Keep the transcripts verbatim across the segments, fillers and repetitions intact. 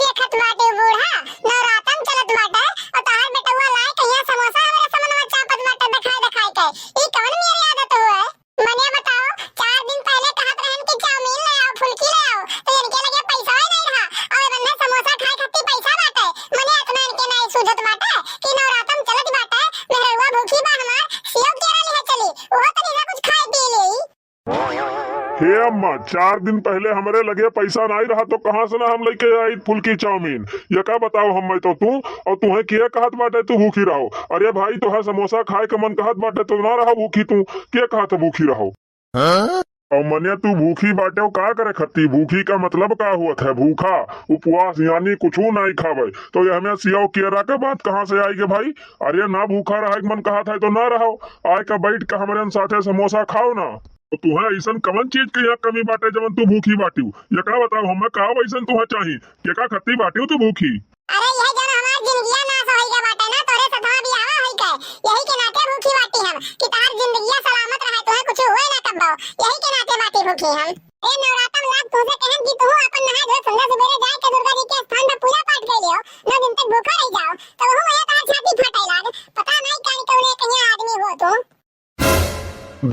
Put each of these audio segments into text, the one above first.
देखत बाटे बूढ़ा, नवरातन चलत बाटे, और तोहार बेटवा लाए कहिया समोसा हमरे समनवा चापत बाटे देखाई देखाई के। ई कवन मेरी आदत हुए? मने बताओ, चार दिन पहले कहत रहन कि चाउमीन ले आओ, फुल्की ले आओ, तो इनके लगे पैसा ही नहीं रहा, और इनने समोसा खाए खातिर पैसा बाटे। मने इतना इनके नहीं सूझत बाटे कि नवरातन चलत बाटे, मेहररुआ भूखी बा हमार, सेव केरा लिहे चली, उहो तनी ना कुछ खाए पिए ले। हे अम्मा, चार दिन पहले हमरे लगे पैसा नाई रहा तो कहाँ से ना हम लेके आई फुल्की चाउमीन? ये का बताओ हमें तो तू, और तुहे के कहत बाटे तू भूखी रहो? अरे भाई, तोहे समोसा खाए के मन कहत बाटे तो ना रहो भूखी तू, के कहत भूखी रहो? हाँ? और मने तू भूखी बाटे का करे खत्ती? भूखी का मतलब का हुआ है? भूखा, उपवास यानी कुछ नाई खावे, तो ये हमें सियाव केरा के बात कहाँ से आई गे भाई? अरे ना भूखा रहे के मन कहत है तो ना रहो, आए का बैठ के हमरे साथे समोसा खाओ ना। तो तुहे अइसन कवन चीज के यहाँ कमी बाटे जवन तू भूखी बाटिउ? ये का बताओ हमें, का अइसन तुहे चाही? के का खत्ती बाटिउ तू भूखी? अरे यह जन हमार जिंदगिया नाश होई गया बाटे ना, तोरे सथवा बियाहवा होई के, यही के नाते भूखी बाटी हम कि तहार जिंदगिया सलामत रहे, तुहे कुछ हुए ना कब्बो, यही के नाते बाटी भूखी हम। ए नवरातन लाग तुझे कहन कि तू अपन नहा धो संध्या सुबेरे जाए के दुर्गा जी के स्थान पर पूजा पाठ कर लियो, नौ दिन तक भूखा रह जाओ, तो वो वही तहार छाती फटे लाग, पता नहीं कान कौने कहीं आदमी हो तू।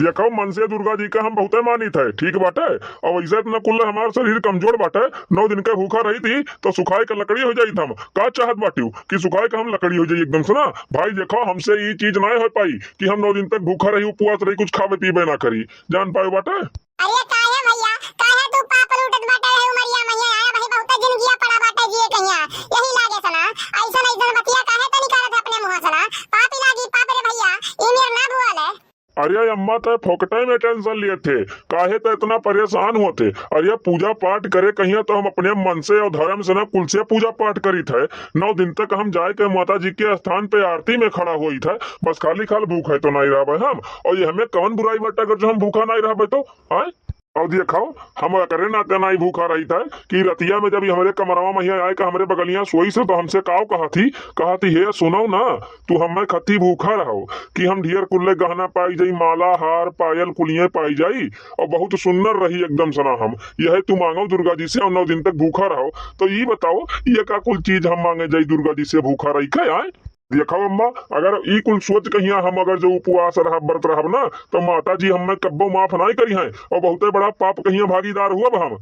देखो, मनसे दुर्गा जी का हम बहुते मानित है, ठीक बाटे। अब ऐसे इतना कुल्ले हमार शरीर कमजोर बाटे, नौ दिन के भूखा रही थी तो सुखाए के लकड़ी हो जाई हम। का चाहत बाटिउ कि सुखाए के हम लकड़ी हो जाई एकदम से ना? भाई देखो, हमसे ई चीज ना हो पाई कि हम नौ दिन तक भूखा रही, उपवास रही, कुछ खावे पीवे ना करी। जान पाए बाटे? अरे काहे भैया, काहे तू पाप लूटत बाटे है उमरिया में? यार भाई, बहुते जिंदगिया पड़ा बाटे जिए कहिया, यही लागे सना। ऐसन ऐसन बतिया काहे तनी करत है अपने मुंह से ना? पाप लागी पाप रे भैया, ई मेर ना बुआ ले। अरे अम्मा, तय फोकटे में टेंशन लिए थे, काहे तय इतना परेशान होते? अरे पूजा पाठ करे कहिया तो हम अपने मन से और धर्म से ना कुल से पूजा पाठ करी थे। नौ दिन तक हम जाए के माता जी के स्थान पे आरती में खड़ा होई थे, बस खाली खाल भूखा तो नहीं रहबे हम। और ये हमें कौन बुराई बाटे अगर जो हम भूखा नहीं रहबे तो? आए? और देखो, हम एकरे नाते नाई भूखा रही थे कि रतिया में जब ये हमरे कमरवा में यहाँ आए के हमरे बगलिया सोई से तो हमसे काव कहा थी, कहा थी, "हे सुनो ना, तू हमें खत्ती भूखा रहो कि हम ढेर कुल्ले गहना पाई जाई, माला, हार, पायल, कुलिये पाई जाई और बहुत सुंदर रही एकदम सना हम। यह तू मांगो दुर्गा जी से और नौ दिन तक भूखा रहो।" तो ये बताओ, ये का कुल चीज हम मांगे जाई दुर्गा जी से भूखा रही के? आए? देखो अम्मा, अगर ई कुल सोच कहिया हम अगर जो उपवास रहब, व्रत रहब ना, तो माता जी हमें कब्बो माफ नाई करी हैं और बहुते बड़ा पाप कहिया भागीदार हुआ हम।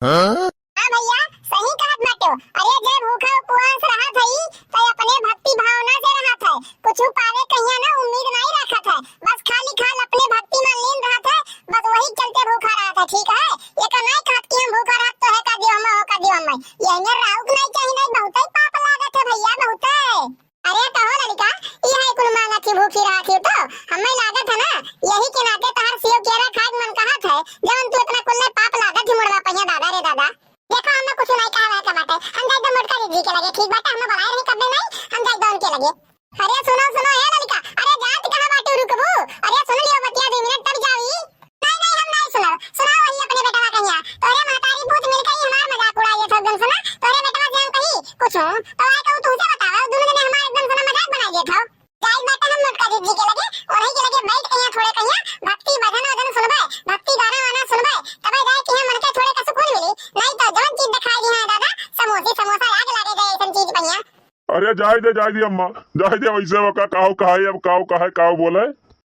हाँ भैया, सही कहत बाटो। अरे जे भूखा उपवास रहत हई, तो अपने भक्ति भावना से रहत है, कुछ पावे कहिया ना उम्मीद नाई रखत है, बस खाली खाल अपने भक्ति में लीन रहत है, बस वही चलते भूखा रहत है, ठीक है? ये का नाई कहत कि हम भूखा रहत तो है का दियो हमें, हो का दियो हमें, ये हमें राउक नाई चाहिए, नहीं बहुते पाप लागत है भैया, बहुते। अरे कहो लड़का, ई है कुल मांगत ही भूखी रहत ही तो हमें लागत है ना, यही के नाते तहार सेव केरा खाए के मन कहत है, जवन तू इतना कुल्ले पाप लागत ही मुड़वा पहिया दादा रे दादा। देखो हमें कुछ नहीं कहा रहे के बाटे, हम जाए दो मोटका दीदी के लगे, ठीक बाटे, हमें बुलाए रही कब नहीं, हम जाए दो उनके लगे। अरे सुनो सुनो ए लड़का, अरे जात कहाँ बाटे रुकबू? अरे सुन लियो बतिया दो मिनट तब जाओ ई। नहीं, नहीं, हम नहीं सुनब। सुनाओ वही अपने बेटवा कहिया। तोरे महतारी भूत मिलके ही हमार मजाक उड़ाई है सब दिन सुना। तोरे बेटवा से हम कही कुछ हो, तो आए कहू तुमसे बतावे, दोनों जने हमार एकदम सुना मजाक बनाई देत हो। जाई बाटे हम मोटका दीदी के लगे, और के लगे बैठ के यहाँ थोड़े कहिया, भक्ति भजन वजन सुनबे, भक्ति गाना वाना सुनबे, तबे जाए कि हम मन के थोड़े का सुकून मिली। नहीं तो जौन चीज दिखाई दी है दादा, समोसे समोसा लाग लागे गए ऐसन चीज पहिया। अरे जाए दे, जाए दे अम्मा, जाए दे, वैसे वो का काव कहा है, अब काव कहा है, काव बोले।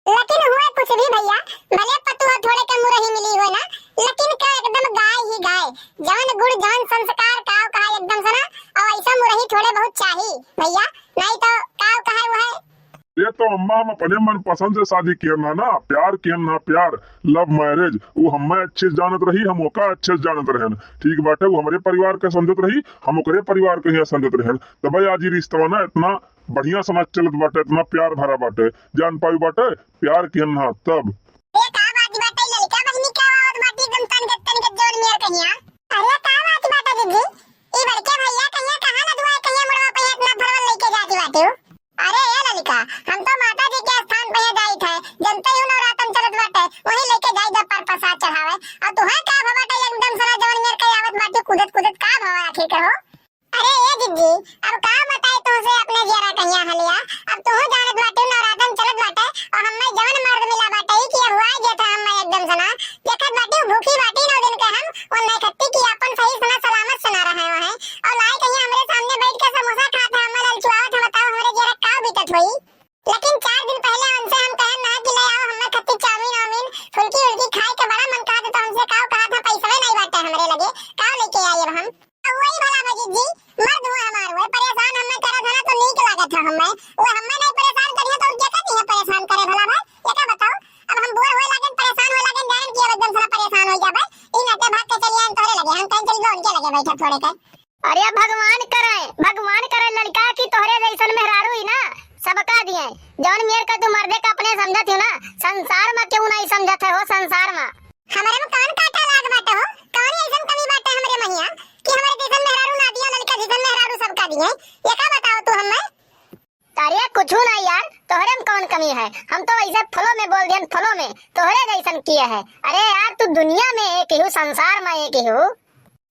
लेकिन हुए कुछ भी भैया, भले पतोह थोड़े के मुरही मिली हो ना, लेकिन का एकदम गाय ही गाय, जवन गुण जवन संस्कार काव कहा एकदम से ना, और ऐसा मुरही थोड़े बहुत चाही भैया, नहीं तो काव कहा वो है। ये तो अम्मा हम अपने मन पसंद से शादी किए ना, ना प्यार किए ना, प्यार love marriage, वो हमें अच्छे से जानत रही, हम ओका अच्छे से जानत रहन, ठीक बाटे, वो हमरे परिवार के समझत रही, हम ओकरे परिवार के यहाँ समझत रहन, तबे आज ये रिश्तवा ना इतना बढ़िया समझ चलत बाटे, इतना प्यार भरा बाटे, जान पाई बाटे, प्यार किहन ना तब। ए, का बात बाटे, लड़का बहिनी का आवत बाटे, एकदम तनगत, तनगत जोर नियर कहिया। अरे, का बात बाटे दीदी? ई बड़के भैया कहिया कहाँ लदुआ कहिया मुड़वा पे इतना भरवल लेके जाती बाटे हो? अरे, ए लड़का, हम तो माता जी के स्थान पे जाई थे, जनते ही नवरातन चलत बाटे, वही लेके जाई जब पर प्रसाद चढ़ावे। और तुहे का भवा बाटे एकदम सना जवन नियर के आवत बाटे, कूदत, कूदत का भवा आखिर कहो? अरे ए जिज्जी, अब का बताई तुहसे अपने जियरा कहिया हलिया। अब तुहू जानत बाटे नवरातन चलत बाटे और हम्मे जवन मर्द मिला बाटे कि अब हुआ जे था हम्मे एकदम सना। देखत बाटे भूखी बाटी नौ दिन के हम, वो नहीं खत्ती कि अपन सही सना सलामत सना रहे हैं। और जी, मर्द हुआ हमार हुए, परेशान हमें करे भला तो नीक लागत है हमें। वो हमें नहीं परेशान करिए तो उनके का दिए परेशान करे भला भाई? ये का बताओ? अब हम बोर होए लागेन, परेशान होए लागेन, जानेन कि अब एकदम से ना परेशान हो जाबे। ई नाते भाग के चली आएन तोहरे लगे, हम कहीं चली गए उनके लगे बैठे थोड़े के। अरे भगवान करे, भगवान करे लड़का की तोहरे जैसन मेहरारू ही ना सबका दिए। जौन मेर का तू मर्दे का अपने समझत हो ना, संसार में क्यों नहीं समझत है हो, संसार में। हमरे में कौन काटा लाग बाटे हो? कौन ऐसन कमी बाटे हमरे महिया कि हमरे जैसन मेहरारू ना दिया, लड़का जैसन मेहरारू सबका दिए? ये का बताओ तू हमें? अरे कुछ ना यार, तोहरे में कौन कमी है? हम तो ऐसे flow में बोल दियन, flow में, तोहरे जैसन किए है। अरे यार, तू दुनिया में एक ही हो, संसार में एक ही हो।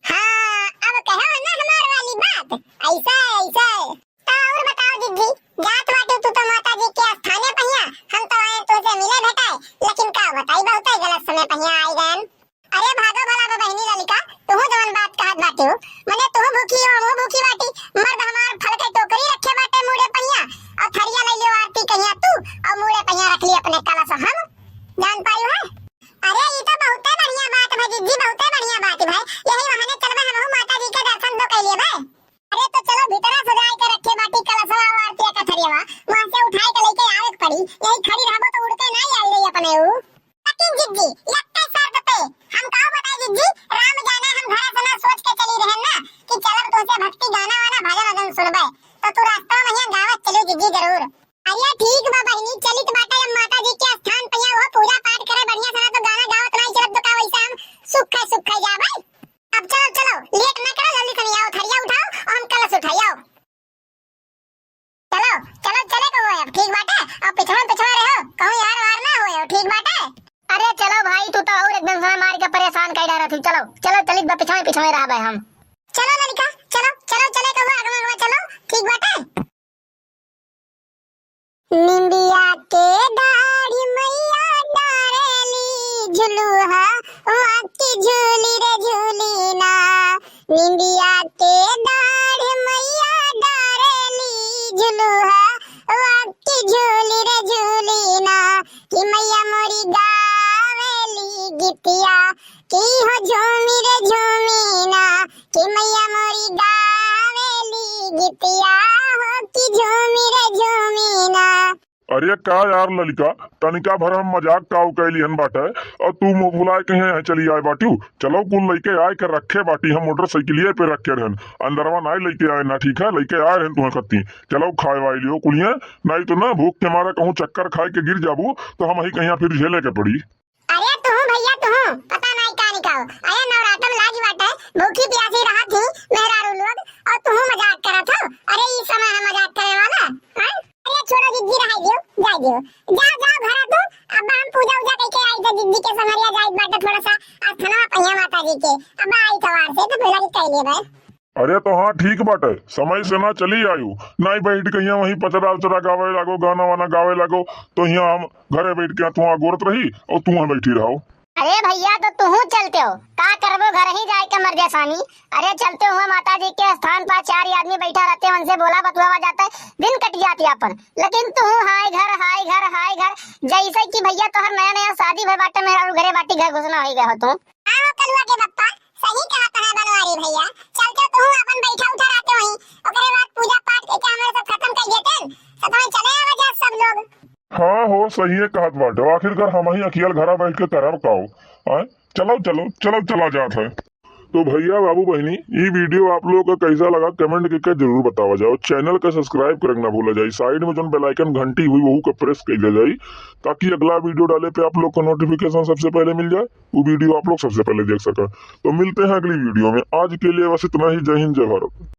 हाँ, अब कहो ना हमार वाली बात, ऐसा, ऐसा। तो और बताओ जिज्जी, जात बाटू तू तो माता जी के स्थाने पहिया, हम तो आए तुझे मिले भेटाए, लेकिन का बताई, बहुत ही गलत समय पहिया आई गए। अरे भागो भला बे बहिनी ललिका, तुहू जवन बात कहत बाटू, मने तुहू भूखी हो, हमहू भूखी बाटी, मर्द हमार फल के टोकरी रखे बाटे मूड़े पहिया, और थरिया ले लियो आरती कहिया तू, और मूड़े पहिया रख ली अपने कलश हम, जान पायू है? अरे ई तो बहुते बढ़िया बात भाई जिज्जी, बहुते बढ़िया बात भाई, यही बहाने चलबे हमहू माता जी के दर्शन तो कर लेबे। अरे तो चलो भीतरा सजाए के रखे बाटी कलशवा, आरती का थरियावा, वहां से उठाए के लेके आवे के पड़ी, यही खड़ी रहबो तो उड़ के ना आई रही अपने ऊ। लेकिन जिज्जी, यक्के शर्त पे, हम का बताई जिज्जी, राम जाने हम घरे से ना सोच के चली रहे ना कि चलब तुमसे भक्ति गाना वाना भजन वजन सुनबे, तो तू रास्ता में यहाँ गावत चलो जिज्जी जरूर। अरे ठीक बा बहिनी, चलित बाटे हम माता जी के स्थान पे यहाँ वो पूजा पाठ करे बढ़िया से, ना तो गाना गावत नहीं चलब तो का वैसे हम सुख है सुख है जाबे। अब चलो चलो, लेट ना करो, जल्दी से आओ, थरिया उठाओ और हम कलश उठाई आओ। चलो, चलो, चले के हुए अब, ठीक बाटे? अब पिछवे, पिछवे रहो, कहूँ यार वार ना हुए हो, ठीक बाटे? अरे चलो भाई, तू तो और एकदम से मार के परेशान कर डाला तू। चलो, चलो, चलित बा, पिछवे, पिछवे रहा भाई हम। चलो लड़का, चलो, चलो, चले के हुए, अगवा, अगवा चलो, ठीक बाटे? निंदिया के डाढ़ी मैया डारेली झुलुहा, वाकी झूली रे झूली ना। निंदिया के डाढ़ मैया डारेली झुलुहा, वाकी झूली रे झूली ना। कि मैया मोरी गावेली गीतिया, कि हो झूमी रे झूमी ना। कि मैया मोरी गावेली गीतिया, हो कि झूमी रे झूमी ना। अरे का यार ललिका, तनिका भर हम मजाक काऊ कैली हन बाटे, और तू मुँह फुलाए कहीं यहाँ चली आए बाटियो। चलो कुल लइके आए के रखे बाटी, हम मोटरसाइकिलिए पे रखे रहन, अंदरवा नाई लइके आए ना, ठीक है, लइके आए रहन तुम्हें खत्ती। चलो खाए वाए लियो कुलिए, नाई तो ना भूख के मारे कहूँ चक्कर खाए के गिर जाबू तो हम ही कहीं फिर झेले के पड़ी। अरे तुहू भैया तुहू, पता नाई का निकाओ। अरे नवरात्र में लागी बाटे, भूखी प्यासी रहत ही मेहरारू लोग, और तुहू मजाक करत हो। अरे ई समय है मजाक करे वाला, हैं? अरे छोड़ो जिज्जी, रहाई दियो, जाए दियो। जाओ जाओ घरा तू, अब हम पूजा उजा करके आई तो जिज्जी के संगरिया जाए बाटे थोड़ा सा, आज थनवा पहिया माता जी के, अब आई थवार से तो भुला के कह लेबे। अरे तो हाँ ठीक बाटे, समय से ना चली आयु, नाई बैठ के यहाँ वहीं पचरा उचरा गावे लागो, गाना वाना गावे लागो, तो यहाँ हम घरे बैठ के तुहाँ गोरत रही और तुहाँ बैठी रहो। अरे भैया तो तुहू चलते हो, का करबो घर ही जाए के मर जा स्वामी। अरे चलते हुए माता जी के स्थान पर चार ही आदमी बैठा रहते हैं, उनसे बोला बतुआवा जाता है, दिन कट जाती अपन। लेकिन तुहू हाय घर, हाय घर, हाय घर, जैसे कि भैया तोहर नया नया शादी भय बाटे, मेहरारू घरे बाटी, घर घुसना हो गया हो तू। हाँ हो कलुआ के पप्पा, सही कहत है बनवारी भैया, चलते तू अपन बैठा उठा रहते वहीं, ओकरे बाद पूजा पाठ करके हमरे सब खत्म कर देते, सब वहीं चले आवे जा सब लोग। हाँ हो, सही है कहत बाटे, आखिरकार हम ही अकेल घरा बैठ के करब काओ। आय, चलो, चलो, चलो, चला जात है। तो भैया, बाबू, बहिनी, ई video आप लोग का कैसा लगा, comment करके जरूर बतावा जाओ। Channel का subscribe करके ना भूला जाए। Side में जोन bell icon घंटी हुई, वहू का press कर लिया जाए, ताकि अगला video डाले पे आप लोग को notification सबसे पहले मिल जाए। वो video आप लोग सबसे पहले देख सकें। तो मिलते हैं अगली video में। आज के लिए बस इतना ही। जय हिंद, जय भारत।